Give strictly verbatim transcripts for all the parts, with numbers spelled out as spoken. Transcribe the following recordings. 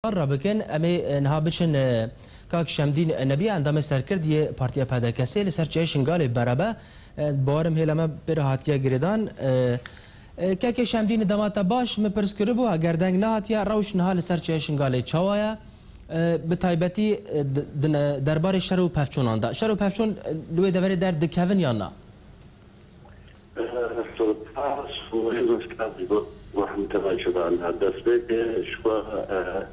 re bikin, em ê, e, niha biçin, e, kak Şemdîn Nebî, endamê serkirdî yê Partiya P D K S'ê li ser Çiyayê Şingalê berebe. E, bawerim hêla me pê re hatiye girêdan. E, e, kekê Şemdîn, dema te baş, min pirs kiribû, eger deng nehatiye, rewş niha li ser Çiyayê Şingalê çawa ye? E, bi taybetî, e, di, di ne-, derbarê şer û pevçûnan de. Şer û pevçûn, e, li wê deverê derdikevin yan na? Spas û rêz û spas ji bo Muhammed Raşidan. Destpêkê ji xwe, eh,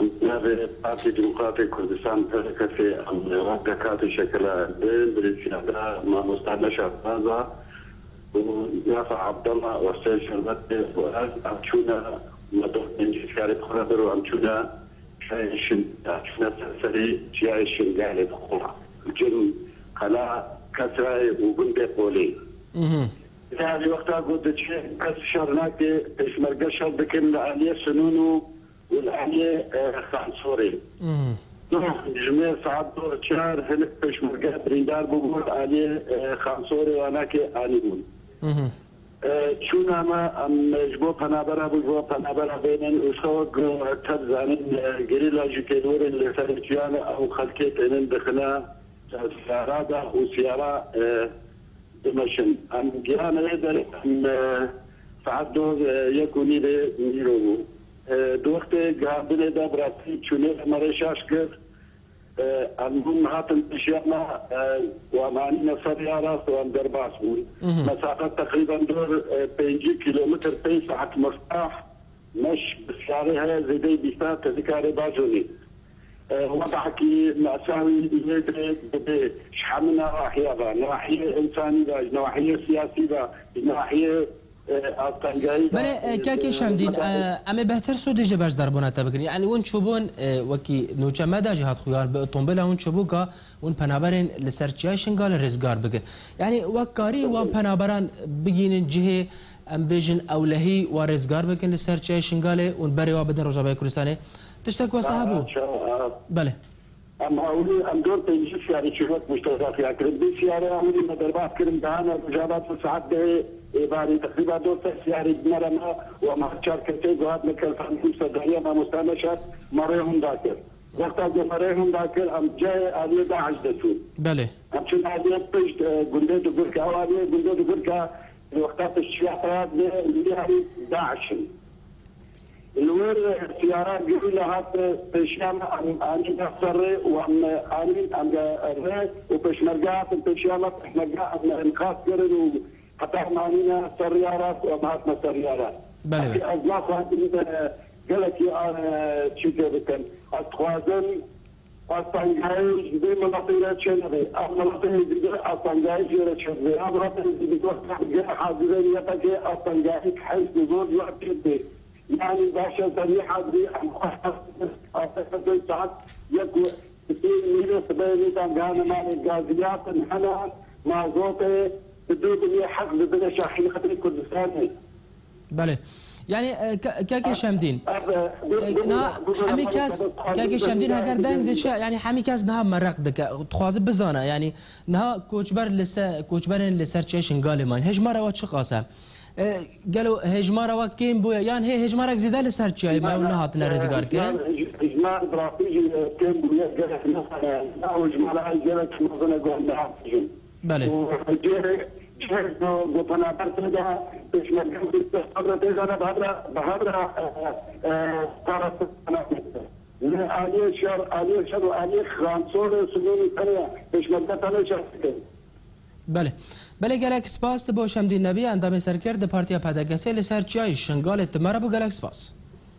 em navê Partî Demokratê Kurdistan, P D K S'ê, em wek dekatê şekila din, birêzî da mamosta Neşat Baza û Nafa Abdallah û Husên Şerbetê û ez, em çûne, me dor pêncî şarê xwe re bir û em çûne Çiyayê Şin-, ya çûne ser serê Çiyayê Şingalê bi xwe. Cim, Qela Kesrayê û gundê Qolê. Mhm. Yanî wexta ku diçe kes şer nake, pêşmerge şer dikin li aliyê Sinûn û, û li aliyê, e, Xansorê. Mhm. Doh, ji me saet doh çar hinek pêşmerge birîndar bûbûn, aliyê, e, Xansorê wanakê anîbûn. Mhm. E, çûna me, em ji bo penabera bû, ji bo penabera bênin û ji xwe wek, e, tev zanin, e, gerîla jî têdwerin li ser çiyane ew xelkê tênin dixine, e, siyara de û siyara, e, dimeşin. Em gihane wê derê, em, e, saet do, e, yek û nîvê nîro bû. E, di wextê gihandinê de bi rastî çûnê me rê şaş kir. E, em hûn hatin pêşiya me, e, û em anîne ser ya rast û em derbas bûn. Mhm. Mesafe teqrîben dor, e, pêncî kîlometr, pênc saet miftah meş bi siyarê heye, zêdeyî bîsta te dikarê bajonî. E, wedahekî mesawî lê dê dibe ji hemû newahiya ve, newahiyê însanî ve, ji newahiyê siyasî ve, ji newahiyê, e, astengayî ve, Belê, e, e, kekê Şemdîn, e, em ê behtir sûdê ji beşdarbûna te bikin. Yanî hûn çûbûn, e, wekî nûçe me de jî hat xuyan, bi otombêla hûn çûbû ka hûn penaberên li ser Çiyayê Şingalê rizgar bikin. Yanî wek karî wan penaberan bigînin cihê, em bêjin ewlehî wan rizgar bikin li ser Çiyayê Şingalê û berê wan bidin Rojavayê Kurdistanê. Tiştek wesa hebû? Belê. Em hawî, em dor pêncî siyarî çi wek muşterakiya kirin. Bi siyarê hawî me derbas kirin, dahane Rojava tu saet dehê êvarî. Teqrîba dor sed siyarî bi me re ma û em her çar kesê guhat me kelfan û sedariya mamosta Neşat me rê hûn dakir. Wexta ku me rê hûn dakir, em cihê aliyê DAIŞ de çûn. Belê. Em çûn aliyê pişt, e, gundê Digurka. Ew aliyê gundê Digurka, wexta piştçiya xwe ya dê, dê alî DAIŞ in. Li wir siyara gerîla hat pêşiya me, em anî serrê û em anîn, em de rê û pêşmerge hatin pêşiya me, pêşmerge em înqaz kirin û heta em anîne ser riya rast û em hatine ser riya rast. Belê, belê. Ez naxwazim, e, gelekî, e, çîkê bikim. Ez dixwazim Astengayî ji vê miletê re çênebe. Ev miletê êzidî astengayî jê re çêdibe. Ev miletê êzidî wexta gere hazirê niyetekê astengayî ki heyş bi zor ji we çêdibe. Yanî baş e, serî hazirî em xwe astengayî saet yek û sê nîvê sibehê nîtan gihane malê gaziyat in hene mazotê bi dû binê heq didine şahînatê Kurdistanê. Belê. Yanî, e, ke-, kekê Şemdîn. Ev, e, bu, E, bu, niha bu, bu, hemî kes, bu, bu, kekê bu, Şemdîn, bu, heger bu, deng bu, diçe, yanî hemî kes niha mereq dike. Dixwaze bizane, yanî niha koçber li se-, koçberên li ser Çiyayê Şingalê mayîn. Hejmara we çiqas e? E, gelo hejmara we kêm bûye? Yan hê hejmarek zêde li ser çiyayê me û nehatine rizgar kirin? Hejmar, hejmar bi rastî jî, e, kêm bûye. Gelek mezin e. Niha hejmara gelek mezin e, got nehat jî. Belê. Û cihê, cihê ku, ku penaber tê de pêşmerge û destpêkê tê de ne bi hev re, bi hev re, e, e, parastina penaber tê. Li aliyê şer, aliyê şer û aliyê Xansorê Sinûnî tenê pêşmerge tenê şer dikin. Belê. Belê, gelek spas. Bo Şemdîn Nebî, endamê serkird di Partiya P D K S'ê li ser Çiyayê Şingalê, tu me re bû, gelek spas.